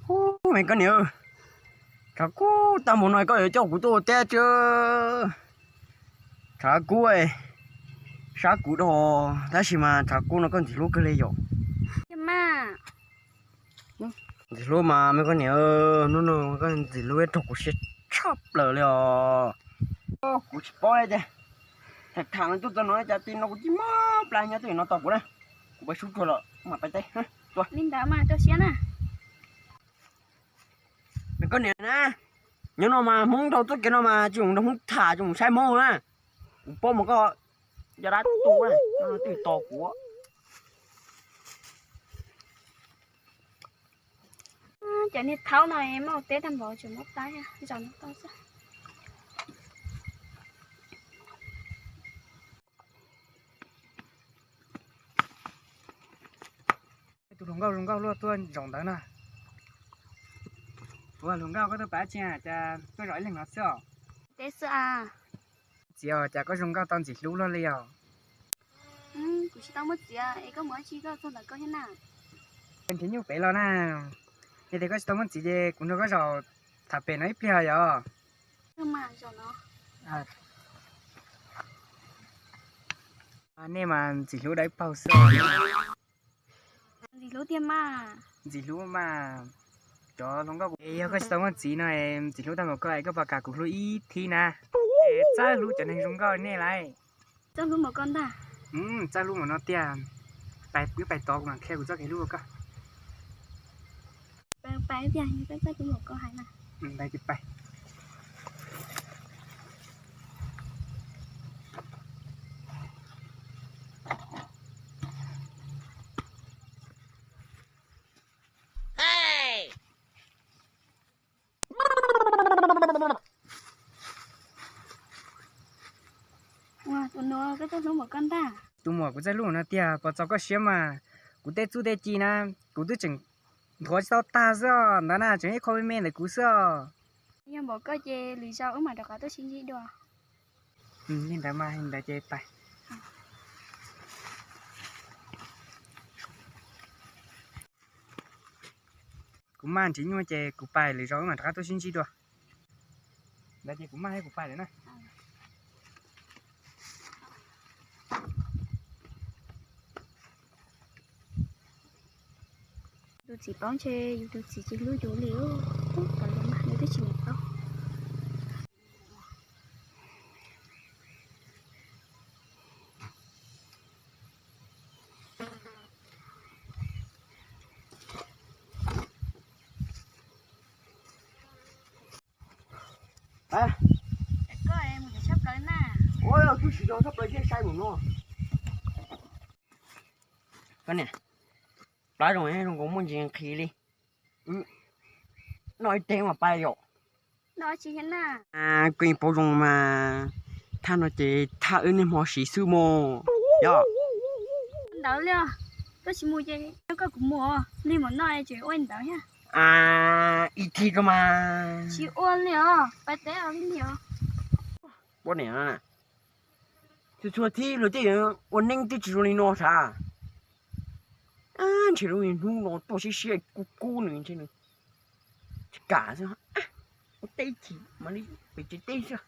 Ub, me koj niam, tshav kub tag npaum no koj yuav coj kuv tuaj ua teb tsi? Tshav kub, sab kuv dog, tab sis mas tshav kub no koj ntxim hlub kawg li yom. Ntxim hlub mas me koj niam, hnub no koj ntxim hlub raug kuv siab tshaj plaws li os. Kuv tsis paub tias tham tham no tuaj txog no cas ti no kuv tsis mob plab nyob twj ywm no tos kuv na. Kuv pab sub ruag los mam pais teb. Li ntawd mas rau siab na. Me koj niam na, nyob no mas Hmoob dhau txoj kev no mas tsis mus nrog Hmoob tham, tsis mus saib Hmoob na. Kuv paub mas koj yog dab tuag, twb tos kuv. Cov niag thaub no muaj teb tag npaum tseem muab plab zom no tau xwb. Tus hluas nkauj zoo nkauj luaj tuaj zaum ntawd na. Ua hluas nkauj koj tuaj pab tsi cas tuaj zaum ib leeg no xwb os? Teb xwb a. Txiv os, cas koj zoo nkauj tau ntxim hlub luaj li os? Kuv tsis tau muaj txiv es koj mus dab tsi koj txog ntawm koj thiab na? Nrhiav nyuj pem los na. Yog tias koj tsis tau muaj txiv ces kuv nrog koj zaum tham pem no ib pliag yom. Nej mas ntxim hlub dawb paug xwb. Ntxim hlub tiag mas. Ntxim hlub mas. Cov hluas nkauj, yog koj tsis tau muaj txiv no ntxim hlub tag npaum koj, koj puas kam kuv hlub ib thib na? Es txawj hlub cov neeg zoo nkauj nej lauj. Txawj hlub npaum koj ntag. Txawj hlub npaum no tiag. Pais wb pais tod kuv mam qhia kuv txoj kev hlub rau koj. Pais tiag, txawj hlub npaum koj hais na. Pais. Tus muam, koj txawj hlub npaum koj ntag. Tus muam, kuv txawj hlub npaum no tiag, puas txaus koj siab mas. Kuv tej txuj tej ci na, kuv twb tseem nthuav tsis tau tag xwb os, ntawd na tseem ib qho me me ntawm kuv xwb os. Yog npaum koj ces lwm zaus wb mam rov qab tuaj sib ntsib dua. Li ntawd mas, li ntawd ces pais. Kuv maj nrhiav nyuj ces kuv pais, lwm zaus wb mam rov qab tuaj sib ntsib dua. Ntawd ces kuv maj thiab kuv pais lawm na. Tus txiv paub ntshe yus tus txiv tsis hlub yus li, tus los mas nws twb tsis paub. Koj mus tshaj plaws na. Ua, twb tsis zoo tshaj plaws thiab, saib mus no. Koj niam, plab zoo zoo nkaus muaj ntsis nqhis li. Noj ib teg mas pais yom. Koj paub zoo mas, thaj no ces thaj wb niaj hmo siv xwb mog. Yog ntawd li os, koj tsis mus ces koj kuv mus, lig mus no tseem ua ntawd thiab. Ib thib rau mas. Tsis ua li os, pais teb li os. Poj niam, txhua txhua thib luag tej ua neej twb tsis zoo li no sav. Ntshe lub hnub no tuaj siab siab kub kub nws ntshe nws tsis kam xwb. Ua teb chim mam li pem tsev teb xwb.